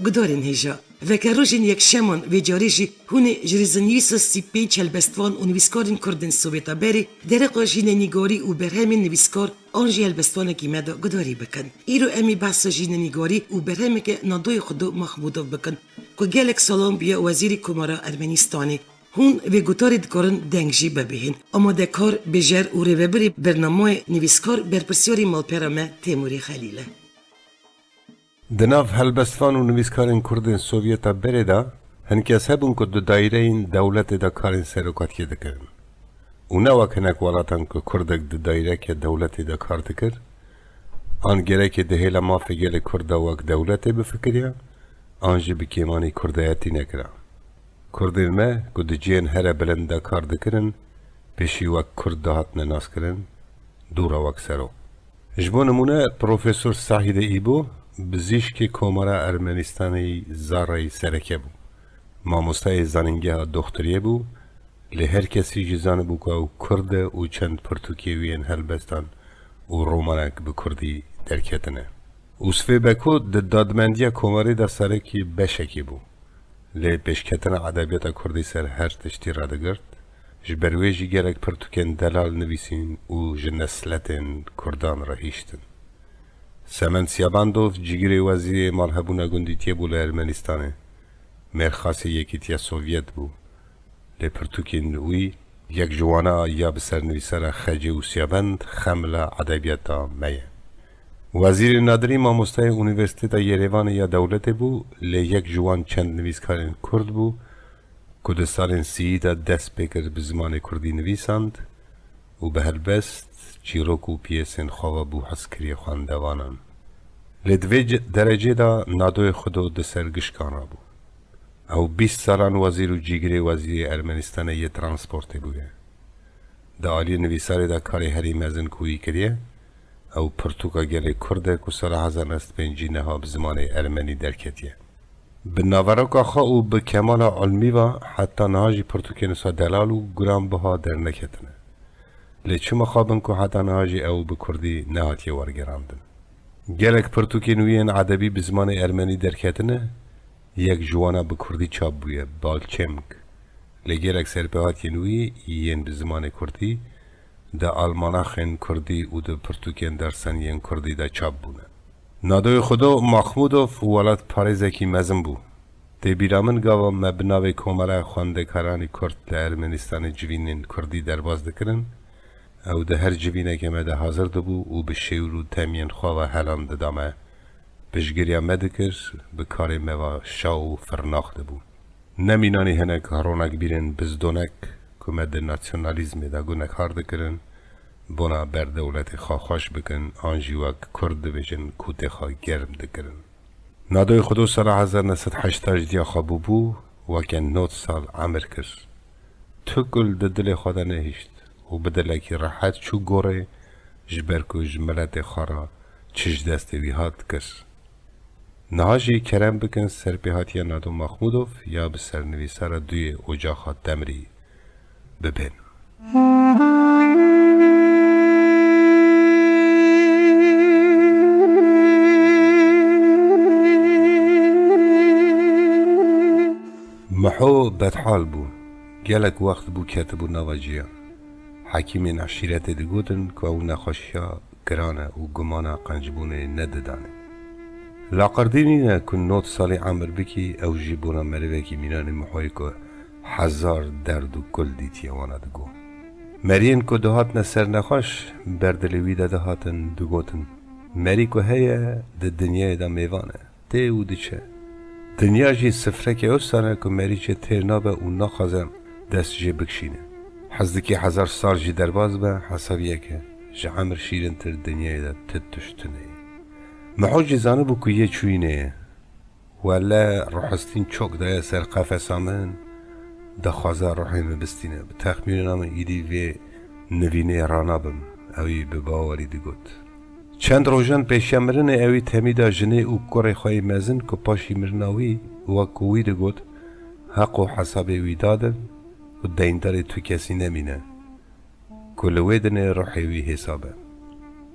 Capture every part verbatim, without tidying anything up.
Gudarên hêja, vegerojên yekşeman vê carê jî hûn ê ji rêzinivîsa sî pênc helbestvan û nivîskarên Kurd ên Sovyeta berê dereqa jînenîgarî û berhemên nivîskar an jî helbestvanekî me de gudarî bikin. Îro em ê behsa jînenîgarî û berhemeke Nadoyê Xudo Mahmudov bikin, ku gelek salan bûye Wezîrê Komara Ermenistanê. Hûn vê gutarê dikarin deng jî bibihên. Amadekar, bêjer û rêvebirê bernamayê nivîskar berpirsyarê malpera me Têmûrê Xelîl e. Di nav helbestvan û nivîskarên Kurd ên Sovyeta berê de hin kes hebûn ku di daîreyên dewletê de karên serokatiyê dikirin. Û ne wek hinek welatan ku Kurdek di daîreke dewletê de kar dikir, an gerekê di hêla mafê gelê Kurd de wek dewletê bifikiriya, an jî bi kêmanî Kurdayetî nekira. Kurdên me ku di cihên here bilind de kar dikirin, pêşî wek Kurd dihatine naskirin, dû re wek serok. Ji bo nimûne, Profesor Sahîdê Îbo, bizîşkê Komara Ermenistanê yî Zareyî sereke bû. Mamostayê zanîngeha doxtiriyê bû, lê her kesî jî zanibû ku ew Kurd e û çend pirtûkê wî yên helbestan û romanek bi Kurdî derketine. Usfê Beko di Dadmendiya Komarê de serekî beşekê bû. Lê pêşketina edebiyata Kurdî ser her tiştî radigirt, ji ber wê jî gelek pirtûkên delal nivîsîn û ji nesletên Kurdan re hiştin. Sement Siyabandov cîgirê wezîrê malhebûna gundîtiyê bû li Ermenistanê. Mêrxasê Yekîtiya Sovyet bû. Lê pirtûkên wî yek ji wana ya bi sernivîsara Xecê û Siyabend xemla edebiyata me ye. Wezîrê Nadirî mamostayê Unîversîteta Yerêvanê ya dewletê bû, lê yek ji wan çend nivîskarên Kurd bû ku di salên sîyî de dest pê kir bi zimanê Kurdî nivîsand û bi helbest, çîrok û piyêsên xwe ve bû hezkiriyê xwendevanan. Lê di vê ce-, derecê de Nadoyê Xudo di ser gişkan re bû. Ew bîst salan wezîr û cîgirê wezîrê Ermenistanê yê transportê bûye. Di aliyê nivîsarê de karê herî mezin ku wî kiriye, ew pirtûka gelê Kurd e ku sala hezar neh sed pêncî neha bi zimanê ermenî derketiye. Bi naveroka xwe û bi kemala ilmî ve heta niha jî pirtûkên wisa delal û giranbiha derneketine. Lê çima xabin ku heta niha jî ew bi kurdî nehatiye wergerandin? Gelek pirtûkên wî yên edebî bi zimanê ermenî derketine, yek ji wana bi kurdî çap bûye, Balçemk. Lê gelek serpêhatiyên wî yên bi zimanê kurdî di almanaxên kurdî û di pirtûkên dersan yên kurdî de çap bûne. Nadoyê Xudo Maxmûdov welatparêzekî mezin bû. Tê bîra min gava me bi navê Komara Xwendekaranî Kurd li Ermenistanê civînên kurdî derbas dikirin, ew di her civîneke me de hazir dibû û bi şêwir û temiyên xwe ve helan dida me, piştgiriya me dikir, bi karê me ve şa û firnax dibû. Ne mînanî hinek ronakbîrên bizdonek ku me di nasyonalîzmê de gunekar dikirin, bona ber dewletê xwe xweş bikin, an jî wek kurd dibêjin kûtê xwe germ dikirin. Nadoyê Xudo sala hezar neh sed heştay ji diya xwe bûbû, weke nod sal emir kir. Tu kul di dilê xwe de nehişt û bi dilekî rehet çû gorê, ji ber ku ji miletê xwe re çi ji destê wî hat kir. Niha jî kerem bikin serpêhatiya Nado Maxmûdov ya bi sernivîsara duyê Ocaxa Demrî bibên. Miho bedhal bû. Gelek wext bû ketibû nava ciya. Hekîmên eşîretê digotin ku ew nexweşiya giran e û gumana qencbûnê nedidanê. Laqirdî nîne ku nod salî emir bikî, ew jî bona merivekî mînanê Mihoyê ku hezar derd û kul dîtiye wana digot. Meriyên ku dihatine ser nexweş, ber dilê wî de dihatin, digotin, Merî ku heye, di dinyayê de mêvan e. Tê û diçe. Dinya jî sifreke wisa ne ku merî jê têr nabe û naxwaze dest jê bikişîne. Hez dikî hezar sal jî derbas be, hesabiyeke ji emir şîrintir dinyayê de ti tişt tune ye. Miho jî zanibû ku yê çûyînê ye. Wele ruhistîn çok daye ser qefesa min, dixwaze ruhê min bistîne. Bi texmîna min îdî vê nivînê ranabim, ewî bi bawerî digot. Çend rojan pêşiya mirinê ewî temî da jinê û kurê xwe yê mezin ku paşî mirina wî, wek ku wî digot, heq û hesabê wî dadin û deyndarê tu kesî nemîne, ku li wê dinê ruhê wî hêsa be.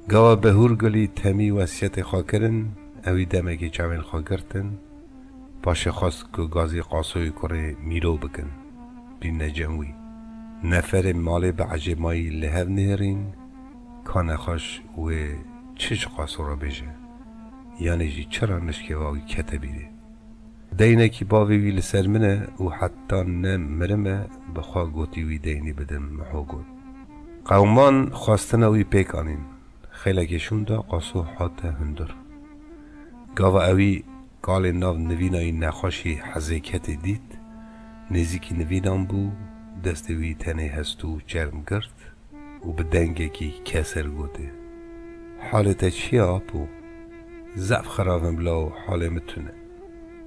Gawa bi hûrgulî temî wesiyetê xwe kirin, ewî demekê çavên xwe girtin, Paşê xwest ku gazî Qasoyê kurê Mîro bikin, bîne cem wî. Neferê malê bi ecêmayî li hev nihêrîn, ka nexweş wê çi ji Qaso re bêje, yanî jî çira nişkeva wî kete bîrê. Deynekî bavê wî li ser min e û heta ne mirime bi xwe gotî wî deynî bidim, Miho got. Qewman xwestina wî pêk anîn. Xêlekê şûnda Qaso hate hundir. Gava ewî kalê nav nivîna yî nexweşî hezêketê dît, nêzîkî nivînan bû, destê wî tenê hest û çerm girt û bi dengekî keser gotê, "Halê te çi ye apo?" "Zaf xirab im law, halê min tune."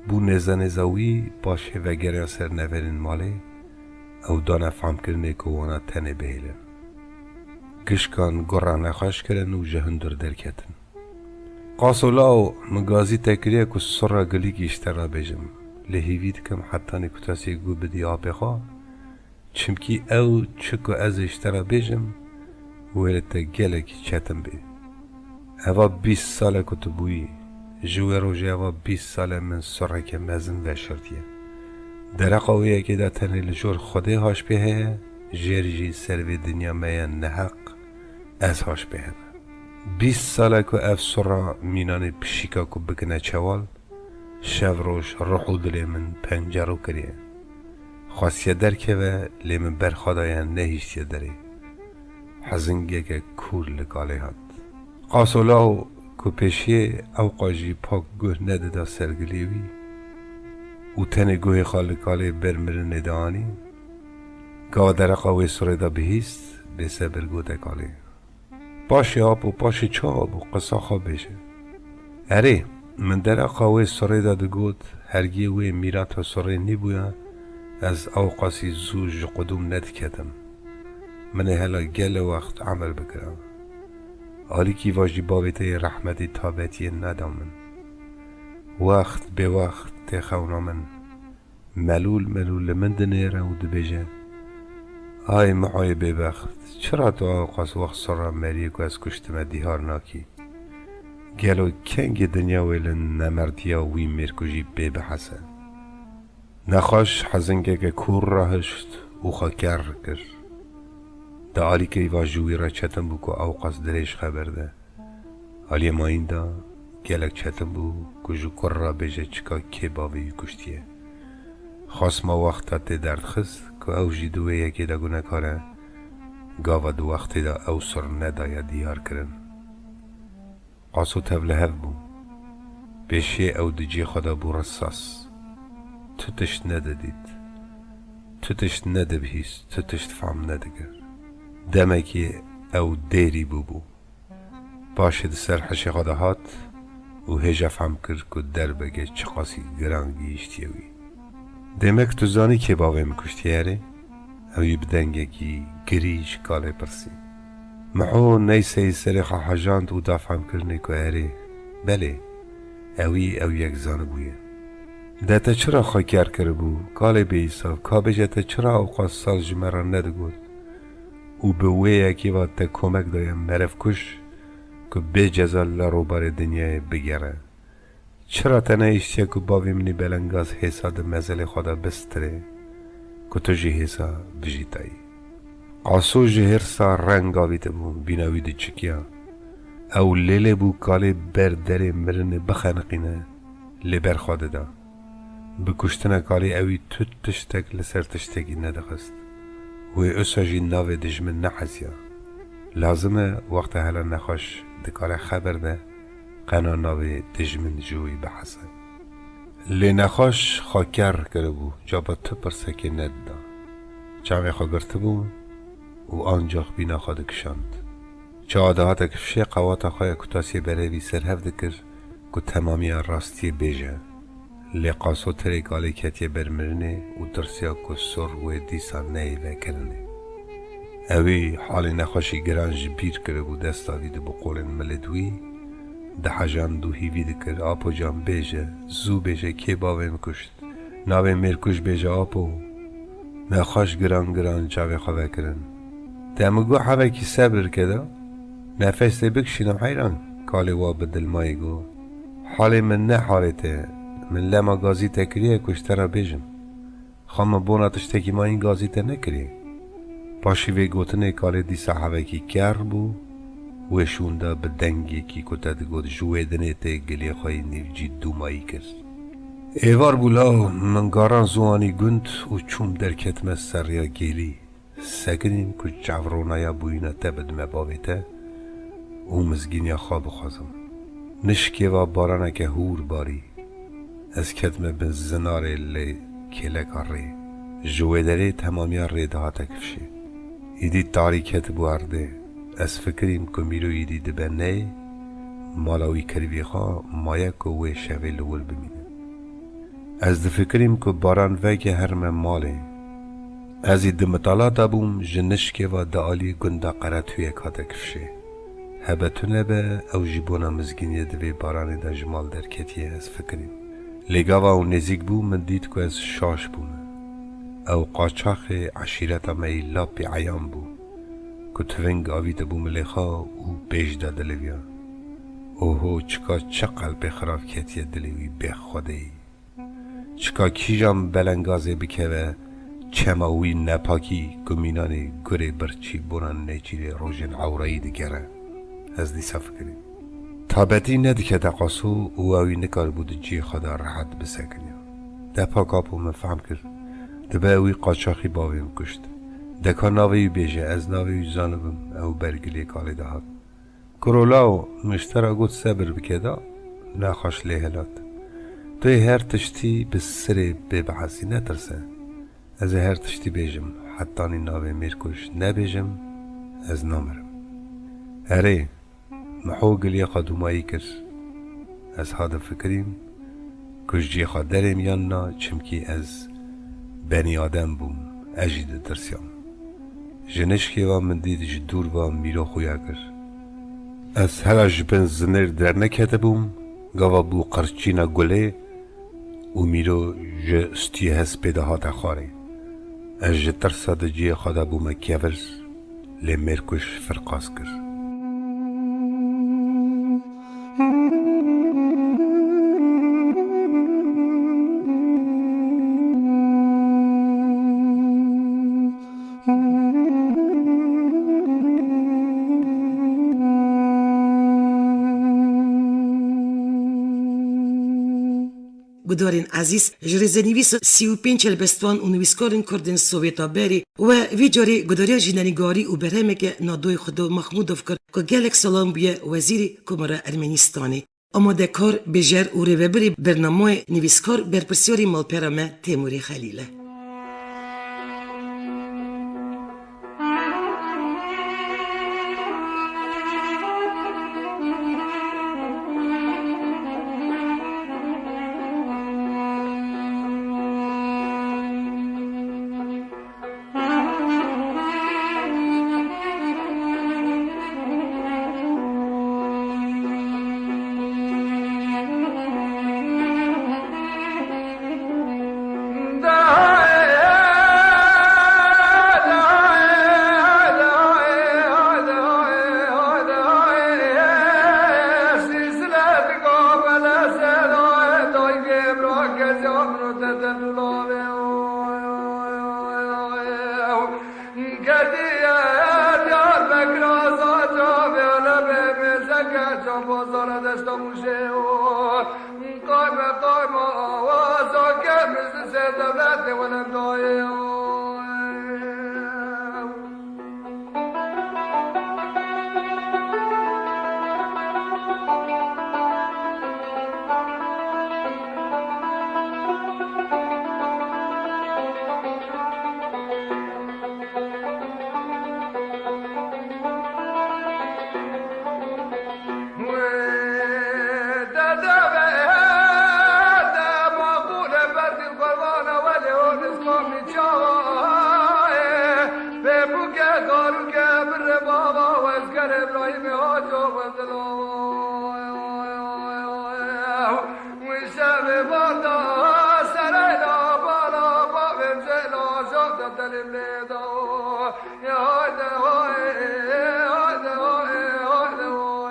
Bû nêza nêza wî paşê vegeriya ser neferên malê, ew dane fehmkirinê ku wana tenê bihêlin. Gişkan gura nexweş kirin û ji hundir derketin. "Qaso law, min gazî te kiriye ku sura gilîkî ji te re bêjim. Lê hêvî dikim hetanî ku tu sê guh bidî apê xwe, çimkî ew çi ku ez ê ji te re bêjim, wê li te gelekî çetin bê. Eva bîst sal e ku tu bûyî. Ji wê rojê eva bîst sal e min sureke mezin veşartiye. Dereqa wê yekê de tenê li jor Xwedê haşpê heye, jêr jî ser vê dinya me ye neheq, ez haşpê heme. Bîst sal e ku ev sura mînanê pişîka ku bikine çewal, şev roj ruh û dilê min pencero kiriye. Xwestiye derkeve, lê min ber xwe daye, nehiştiye derê." Hezingeke kûr li kalê hat. Qaso law ku pêşiyê ewqas jî pak guh nedida sergiliyê wî û tenê guhê xwe li kalê ber mirinê dianî, gava dereqa wê surê de bihîst, bêsebir gote kalê. "Paşê apo, paşê çawa bû, qisa xwe bêje." "Erê, min dereqa wê surê de digot, hergê wê mîrata surê nîbûya, ez ewqasî zû ji qudûm nediketim. Min ê hela gele wext emir bikira. Alîkî va jî bavê te yê rehmetî tabetiyê neda min. Wext bê wext tê xewna min. Melûl melûl li min dinêre û dibêje, 'Ay Mihoyê bêbext, çira tu ewqas wext sura meriyê ku ez kuştime dîhar nakî? Gelo kengê dinya wê li nemerdiya wî mêrkujî pê bihese?'" Nexweş hezingeke kûr rahişt û xwe ker kir. Di alîkê va ji wî re çetin bû ku ewqas dirêj xeber de. Aliyê mayîn de gelek çetin bû ku ji kur re bêje çika kê bavê wî kuştiye. Xwesma wexta tê derdxist ku ew jî di wê yekê de gunekar e, gava di wextê de ew sir nedaye diyar kirin. Qaso tevlihev bû. Pêşiyê ew di cihê xwe de bû risas. Tu tişt nedidît. Tu tişt nedibihîst, tu tişt fehm nedikir. Demekî ew dêrî bûbû. Paşê di ser hişê xwe de hat û hêja fehm kir ku derbege çiqasî giran gihîştiye wî. "Demek tu zanî kê bavê min kuştiye erê?" Ew yî bi dengekî girî ji kalê pirsî. Miho neyseyî serê xwe hejand û da fehmkirinê ku erê, belê, ewî ew yek zanibûye. De te çira xwe ker kiribû, kalê bêîsaf, ka bêje te çira ewqas sal ji me re nedigot û bi wê yekê ve te komek daye merivkuj ku bê ceza li rovbarê dinyayê bigere? Çira te nehiştiye ku bavê min î belengaz hêsa di mezelê xwe de bistirê, ku tu jî hêsa bijîtayî? Qaso ji hêrsa reng avîtibû, bîna wî diçikiya. Ew lêlê bû kalê ber derê mirinê bixeniqîne, lê berxwe dida. Bi kuştina kalê ewî tu tiştek li ser tiştekî nedixist. Wê usa jî navê dijmin nehesiya. Lazim e wexta hela nexweş dikare xeber de, qena navê dijmin ji wî bihese. Lê nexweş xwe ker kiribû, caba tu pirsekê nedida. Çavê xwe girtibû û ancax bîna xwe dikişand. Çawa dihate kifşê qewata xwe ya kutasiyê berevî serhev dikir ku temamiya rastiyê bêje. Lê Qaso tirêk alî ketiye ber mirinê û tirsiya ku sor wê dîsa neyê vekirinê. Ewî halê nexweşî giran ji bîr kiribû, desta wî dibû qolên milê di wî, dihejand û hîvî dikir, "Apo can, bêje, zû bêje, kê bavê min kuşt? Navê mêrkuj bêje apo." Nexweş giran giran çavê xwe vekirin. "Te min got hevekî sebir ke da? Nefes tê bikişînim heyran," kalê wa bi dilmayî got. "Halê min ne halê te, Min lema gazî te kiriye ku ji te re bêjim. Xwe min bona tiştekî mayîn gazî te nekiriye. Paşî vê gotinê kalê dîsa hevekî ker bû, wê şûnda bi dengekî ku te digot ji wê dinê tê gilê xwe yî nîvcî dûmayî kir. Êvar bû law, min garan ziwanî gund û çûm derketime ser riya gêlî. Sekinîm ku çavronaya bûyîna te bidime bavê te û mizgîniya xwe bixwazim. Nişkêva baraneke hûr barî. Ez ketime bin zinarê lê kêleka rê. Ji wê derê temamiya rê dihate kifşê. Îdî tarî ketibû erdê. Ez fikirîm ku Mîro îdî dibe neyê, mala wî kirvî xwe maye ku wê şevê li wir bimîne. Ez difikirîm ku baran veke herime malê. Ez ê di mitala de bûm, ji nişkê ve di alî gunda Qeretûyek hate kifşê. Hebe tune be, ew jî bona mizgîniyê di vê baranê de ji mal derketiye, ez fikirîm. Lê gava ew nêzîk bû, min dît ku ez şaş bûme. Ew qaçaxê eşîreta me yî lapî eyan bû, ku tiving avîtibû milê xwe û pêş de diliviya. Oho, çika çi qelpê xirav ketiye dilê wî bêxwedeyî. Çika kîjan belengazê bikeve, çema wî nepakî ku mînanê gurê birçî bona nêçîrê rojên ewrayî digere. Ez dîsa fikirîm. Tabetî nedikete qaso û ew wî nikaribû di cihê xwe de rehet bisekiniya. Depa kapo min fehm kir. Dibe wî qaçaxî bavê min kuşt. Deka navê wî bêje, ez navê wî zanibim, ew ber gilê kalê de hat. Kuro law, min ji te re got sebir bike da, nexweş lê hilat. Tu yê her tiştî bi sirê bê behesî netirse. Ez ê her tiştî bêjim, hetanî navê Mêrkuş nebêjim, ez namirim. Erê, Miho giliyê xwe dûmayî kir. Ez ha difikirîm, ku ji cihê xwe derêm yan na, çimkî ez benî adem bûm, ez jî ditirsiyam. Ji nişkê ve min dît ji dûr ve Mîro xuya kir. Ez hela ji bin zinêr derneketibûm, gava bû qirçîna gulê û Mîro ji stûyê hespê de hate xwarê. Ez ji tirsa di cihê xwe de bûme kevir, lê Mêrkuş firqas kir. Gudarên ezîz, ji rêzenivîsa sî û pênc helbestvan û nivîskarên Kurd ên Sovyeta berê we vî carê gudariya jînenîgarî û berhemeke Nadoyê Xwedê Mahmûdov kir ku gelek salan bûye Wezîrê Komara Ermenîstanê. Amadekar, bêjer û rêvebirê bernamayê, nivîskar, berpirsyarê malpera me Têmûrê Xelîl e. Kediye Diyarbekir aza çavê Alebê mêzeke çapazara deşta Mûşê o. Qayme qayme awaza kemiz sê devletê welendayê o. Pêbûke, karûke, birê bava, wezgerê Îbrahîmê Haco Wendilo. Wî şevê vanda sereyla bala bavên zêla jada delîm lê da. Ya hayde hay, hayde hay, hayde hay.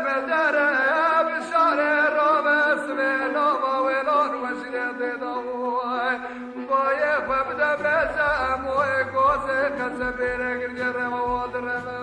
Medere bişare rabe sibê nava wêlan weşîrê tê daway. Bayê xwe bide meze emoyê gozê qesebê re girgê reva wa direve.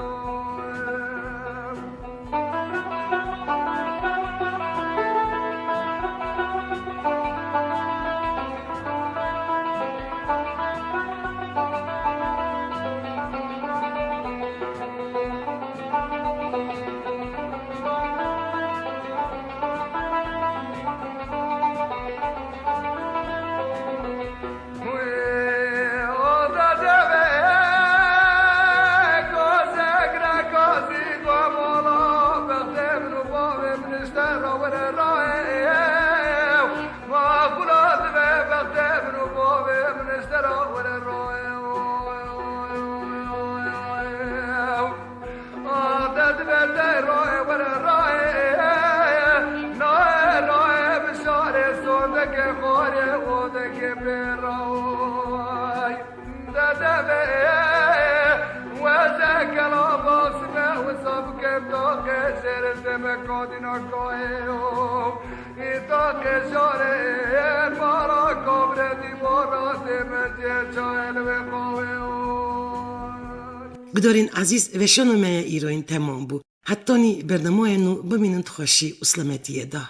Ate dibe lê roye were raye, naye raye bişare sondeke xwarê odeke pê raway. Dedebe weze kela basme wisa bikem doqe jere teme kadina kaye o. Îta ke jare mara kabre dîvara teme cê çayel ve qawe o. Gudarên ezîz, veşano me ye îroyîn temam bû. Hetanî bernameya nû bimînin di xweşî û selametiyê de.